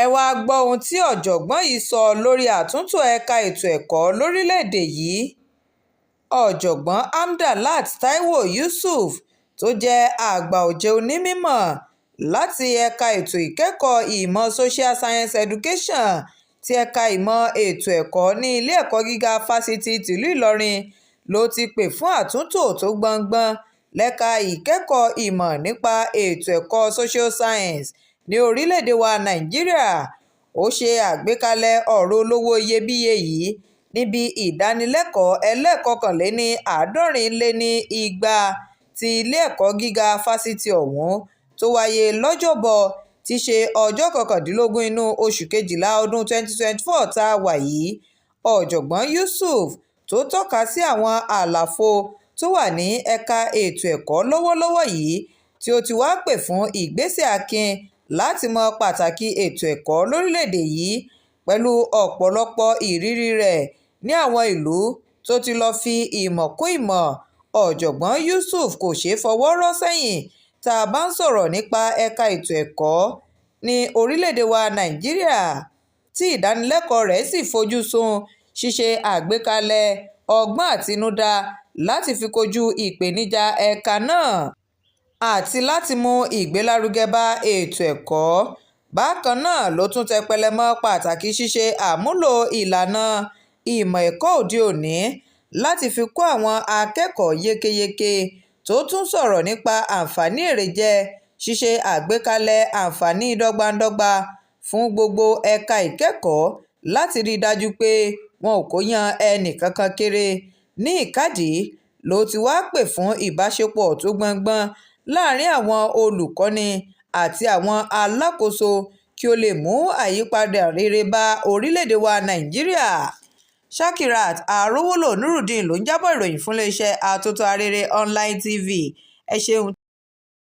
Ẹ wàá gbọ́ ohun tí ọ̀jọ̀gbọ́n yìí sọ lórí àtúntò ẹ̀ka ètò ẹ̀kọ́ lórílẹ̀-èdè yìí. Ọ̀jọ̀gbọ́n Amdalát Taiwo Yusuf, tó jẹ́ àgbà ọ̀jẹ̀ onímọ̀ láti ẹ̀ka ètò ìkẹ́kọ̀ọ́ ìmọ̀ Social Science Education ti ẹ̀ka ìmọ̀ ètò ẹ̀kọ́ ní ilé ẹ̀kọ́ gíga fásitì tìlú Ìlọrin, ló ti pè fún àtúntò tó gbọngbọ́n lẹ́ka ìkẹ́kọ̀ọ́ ìmọ̀ nípa ètò ẹ̀kọ́ Social Science ní orílẹ̀-èdè wa Nàìjíríà. Ó ṣe àgbékalẹ̀ ọ̀rọ̀ olówó iyebíye yìí níbi ìdánilẹ́kọ̀ọ́ ẹlẹ́ẹ̀kọkànléní àádọ́rin lé ní igba ti ilé ẹ̀kọ́ gíga fásitì ọ̀hún tó wáyé lọ́jọ́bọ̀ tí í ṣe ọjọ́ 19 inú oṣù kejìlá ọdún 2024 tá a wà yìí. Ọ̀jọ̀gbọ́n Yusuf, tó tọ́ka sí àwọn àlàfo tó wà ní ẹ̀ka ètò ẹ̀kọ́ lọ́wọ́lọ́wọ́ yìí, tí ó ti wáá pè fún ìgbésẹ̀ akin láti mọ pàtàkì ètò ẹ̀kọ́ lórílẹ̀-èdè yìí pẹ̀lú ọ̀pọ̀lọpọ̀ ìrírí rẹ̀ ní àwọn ìlú tó ti lọ́ọ́ fi ìmọ̀ kún ìmọ̀, Ọ̀jọ̀gbọ́n Yusuf kò ṣeé fọwọ́ rọ́ sẹ́yìn tá a bá ń sọ̀rọ̀ nípa ẹ̀ka ètò ẹ̀kọ́ ní orílẹ̀-èdè wa Nàìjíríà, tí ìdánilẹ́kọ̀ọ́ rẹ̀ sì fojú sun ṣíṣe àgbékalẹ̀ ọgbọ́n àtinúdá láti fi kojú ìpèníjà ẹ̀ka náà àti láti mú ìgbélárugẹ bá ètò ẹ̀kọ́. Bákan náà ló tún tẹpẹlẹ mọ́ pàtàkì ṣíṣe àmúlò ìlànà ìmọ̀ ẹ̀kọ́ òde òní láti fi kọ́ àwọn akẹ́kọ̀ọ́ yékéyéké, tó tún sọ̀rọ̀ nípa àǹfààní èrèjẹ ṣíṣe àgbékalẹ̀ àǹfààní dọ́gbandọ́gba fún gbogbo ẹ̀ka ìkẹ́kọ̀ọ́ láti rí i dájú pé wọn ò kóyán ẹnìkankan kéré. Ní ìkádìí ló ti wáá pè fún ìbáṣepọ̀ tó gbọngbọ́n láàrin àwọn olùkọ́ni àti àwọn alákòóso kí ó lè mú àyípadà rere bá orílẹ̀-èdè wa Nàìjíríà. Shakirat Arówólò Nurudeen ló ń jábọ̀ ìròyìn fún iléeṣẹ́ Atótó Arére Online TV. Ẹ ṣeun.